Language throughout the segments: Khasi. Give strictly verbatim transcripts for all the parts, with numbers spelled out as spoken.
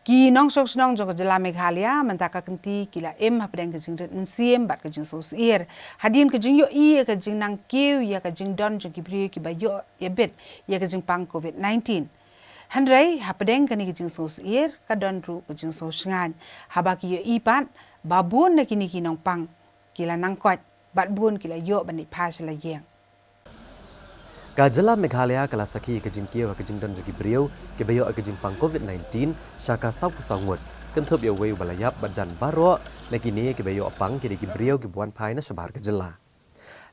Ki nongshong shnong jong ka jylla Meghalaya mynta ka kynti ki la im hapdeng ka jingrit mynsiem bad ka jingsngewsyier hadien ka jingïohi ïa ka jingnang kiew ïa ka jingdon jong ki briew kiba ïoh ïa bit ïa ka jingpang covid nineteen. Hynrei hapdeng kane ka jingsngewsyier ka don ruh ka jingsngewshngaiñ haba ki ïohi pat ba bun na kine ki nongpang ki la nang koit bad bun ki la ïoh ban leit phai sha la ïing. Ka jylla Meghalaya ka la sakhi ïa ka jingkiew ha ka jingdon jong ki briew kiba ïoh ïa ka jingpang covid nineteen sha ka sawphew saw ngut, kynthup ïa uwei uba la ïap bad jan baroh na kine kiba ïoh pang ki dei ki briew kiba wan phai na shabar ka jylla.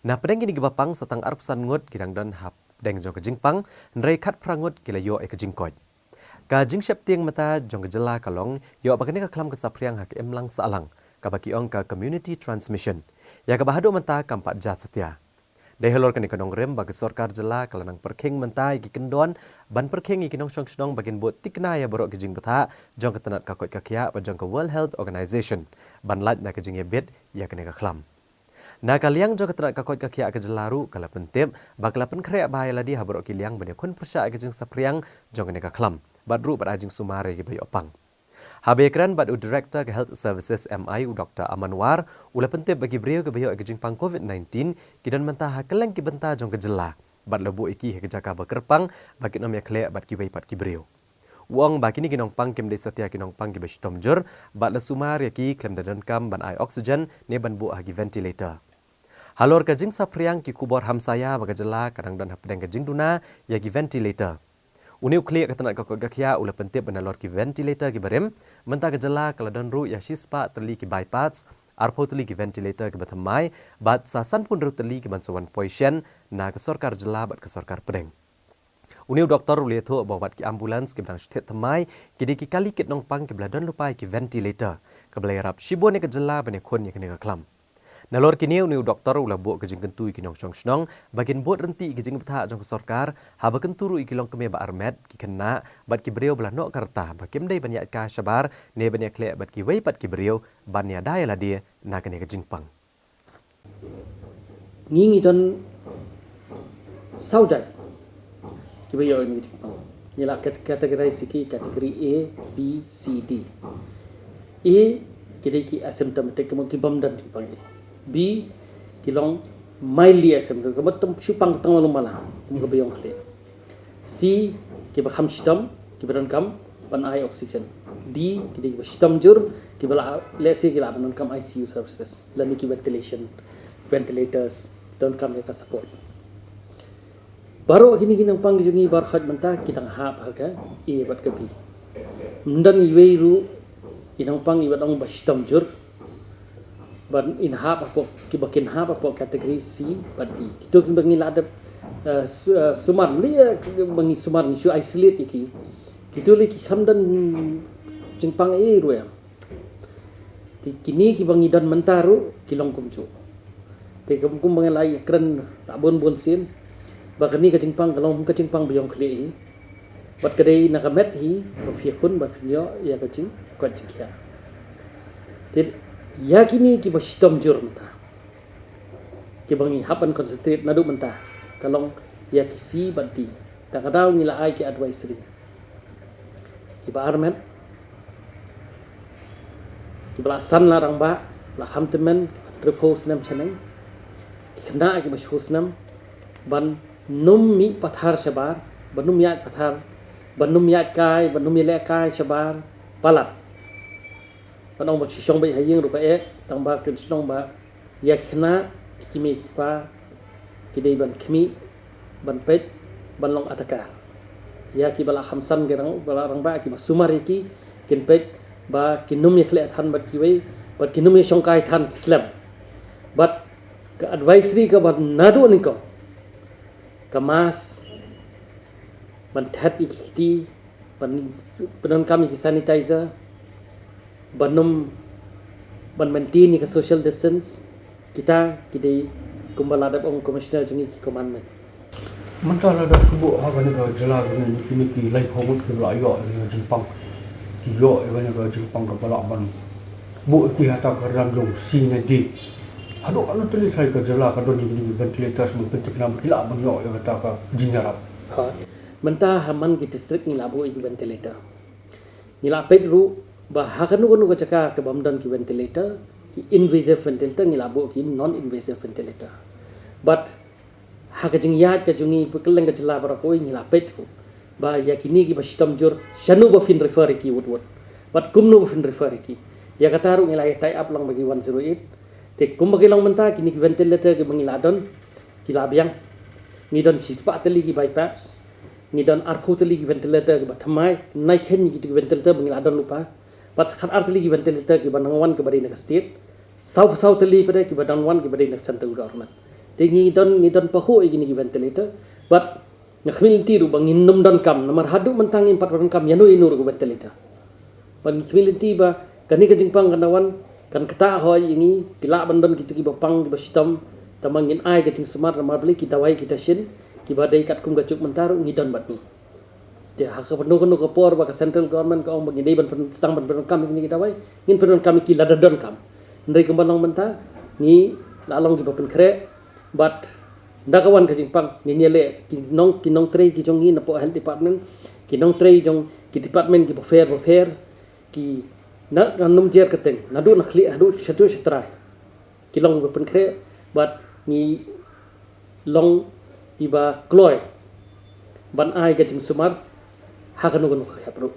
Na pdeng kine kiba pang sa tang arphew san ngut ki dang don hapdeng jong ka jingpang, hynrei khatphra ngut ki la ïoh ïa ka jingkoit. Ka jingsheptieng mynta jong ka jylla ka long ïoh ba kane ka khlam ka saphriang ha ka imlang sahlang, kaba ki ong ka community transmission, ïa kaba haduh mynta kam pat jia satia. Dei halor kane ka nongrim ba ka sorkar jylla ka la nang pyrkhing mynta ïa ki kyndon ban pyrkhing ïa ki nongshong shnong ba kin bud thikna ïa baroh ki jingbthah jong ka tnat ka koit ka khiah bad jong ka World Health Organization ban lait na ka jingïabit ïa kane ka khlam. Na ka liang jong ka tnat ka koit ka khiah ka jylla ruh ka la pyntip ba ka la pynkhreh bha ïa lade ha baroh ki liang ban ïakhun pyrshah ïa ka jingsaphriang jong kane ka khlam bad ruh ban ai jingsumar ïa kiba ïoh pang. Haba ïakren bad u Director ka Health Services M I u Doctor Aman War, u la pyntip ba ki briew kiba ïoh ïa ka jingpang covid nineteen ki don mynta ha kylleng ki bynta jong ka jylla bad la buh ïa ki ha ka jaka ba kyrpang ba kin ym ïakhleh bad kiwei pat ki briew. U ong ba kine ki nongpang kim dei satia ki nongpang kiba shitom jur bad la sumar ïa ki khlem da donkam ban ai oxygen ne ban buh ha ki ventilator. Halor ka jingsaphriang ki khubor hamsaïa ba ka jylla ka dang don hapdeng ka jingduna ïa ki ventilator. Une u khlieh ka tnat ka koit ka khiah u la pyntip ba nalor ki ventilator kiba rim, mynta ka jylla ka la don ruh ïa shispah tylli ki BiPAPs, arphew tylli ki ventilator kiba thymmai bad sa sanphew hynriew tylli ki ban sa wan poi shen na ka sorkar jylla bad ka sorkar pdeng. Une u doktor u la ïathuh ba wat ki ambulance kiba dang shu thied thymmai ki dei ki kali kit nongpang kiba la don lypa ïa ki ventilator, kaba la ïarap shibun ïa ka jylla ban ïakhun ïa kane ka khlam. Nalor kine une u doktor u la buh ka jingkyntu ïa ki nongshong shnong ba kin bud ryntih ïa ki jingbthah jong ka sorkar, haba kyntu ruh ïa ki longkmie ba armet, ki khynnah bad ki briew ba la noh ka rta ba kim dei ban ïaid kai shabar ne ban ïakhleh bad kiwei pat ki briew ban ïada ïa lade na kane ka jingpang. Ngi ngi don saw jait kiba ïoh ïa kane ka jingpang. Ngi la cat-, categorize ïa ki category A, B, C, D. A ki dei ki asymptomatic, ka mut ki bym don jingpang. B ki long mildly asymptomatic, ka mut tang shu pang tang malu mala, kum kaba ïong khlieh. C kiba kham shitom, kiba donkam ban ai oxygen. D ki dei kiba shitom jur, kiba la, lehse ki lah ban donkam I C U services lane ki ventilation, ventilators, donkam ïa ka support. Baroh kine ki nongpang ki jong ngi baroh mynta ki dang hap ha ka A bad ka B. Ym don iwei ruh i nongpang iba dang ba shitom jur ban in hap hapoh, kiba kin hap hapoh category C bad D. Kito kiba ngi la dep, eh, su-, eh, sumar, mlien, eh, ba ngi sumar ngi shu isolate ïa ki. Kito lei ki kham don jingpang ei ruh em. Te kine kiba ngi don mynta ruh ki long kumjuh. Te kum, kum ba ngi la ïakren la bun bun sien ba kane ka jingpang ka long ka jingpang ba ïong khlieh hi. Bad ka dei na ka met hi ba phi ïakhun ba phin ïoh ïa ka jingkoit jingkhiah. Te ïa kine kiba shitom jur mynta, kiba ngi hap ban concentrate naduh mynta, ka long ïa ki C bad D. Tang ka daw ngi la ai ki advisory. Kiba armet, kiba la san la rangbah, la kham tymmen, hynriewphew snem shaneng. Ki khynnah kiba shiphew snem, ban ym mih pathar shabar, ban ym ïaid pathar, ban ym ïaid kai, ban ym ïaleh kai shabar palat. Ban ong ba shu shong beit ha ïing ruh ka eh, tang ba kin shnong ba ïa ki khynnah, ki kmie ki kpa ki dei ban khmih, ban peit, ban long adakar. Ïa kiba la kham san ki rang, ba la rangbah, kiba sumar ïa ki, kin peit ba kin ym ïakhleh than bad kiwei, bad kin ym ïashong kai than ki slem. Bad ka advisory kaba naduh nyngkong, ka mask, ban thep ïa ki kti, ban, ban donkam ïa ki sanitizer, ban ym, ban maintain ïa ka social distance. Kita ki dei kumba la dep ong Commissioner jong ngi ki commandment. Mynta lada shu buh ha kane ka jylla kane, kine ki laiphew ngut kiba la ïoh ïa ka jingpang, ki ïoh ïa kane ka jingpang kaba lah ban buh ïa ki ha kata ka rynsan jong C ne D. Haduh katno tylli tylli ka jylla ka don ïa kine ki ventilators ban pynthikna ba ki lah ban ïoh ïa kata ka jingïarap? Ha, mynta ha man ki district ngi la buh ïa ki ventilator. Ngi la peit ruh ba ha kano kano ka jaka ka bym don ki ventilator, ki invasive ventilator, ngi la buh ki non invasive ventilator. But ha ka jingïaid ka jong ngi kylleng ka jylla baroh kawei, ngi la peit ruh ba ïa kine kiba shitom jur, shano ba phin refer ïa ki wut wut, bad kumno ba phin refer ïa ki. Ïa kata ruh ngi la ïa tie up lang bad ki one zero eight. Te kumba ki long mynta, kine ki ventilator kiba ngi la don, ki la biang. Ngi don shispah tylli ki BiPAPs, ngi don arphew tylli ki ventilator kiba thymmai. Nai khein kito ki ventilator ba ngi la don lypa, bad sa khatar tylli ki ventilator kiba nang wan kiba dei na ka state. Saw saw tylli pat kiba dang wan kiba dei na ka central government. Te ngi don, ngi don pahuh ïa kine ki ventilator. Bad nga khmih lynti ruh ba ngin nym donkam, namar haduh mynta ngim pat donkam ïano ïano ruh ka ventilator. Bad nga khmih lynti ba kane ka jingpang kan da wan, kan ktah hoi ïa ngi, phi lah ban don kito kiba pang kiba shitom, tangba ngin ai ka jingsumar, namar balei ki dawai kita shin kiba dei katkum ka juk mynta ruh ngi don bad ngi. Te ha kano kano ka por ba ka central government ka ong ba ngi dei ban pyn-, sdang ban pyndonkam ïa kine ki dawai, ngin pyndonkam ïa ki lada donkam. Hynrei kumba long mynta, ngi la long kiba pynkhreh, bad ynda ka wan ka jingpang, ngin ïaleh ki nong, ki nongtrei ki jong ngi na poh health department, ki nongtrei jong ki department kiba pher ba pher, ki na, na num jer kyrteng, naduh na khlieh haduh sha trai, ki long kiba pynkhreh, bad ngi long kiba kloi ban ai ka jingsumar ha kano kano ka khep ruh.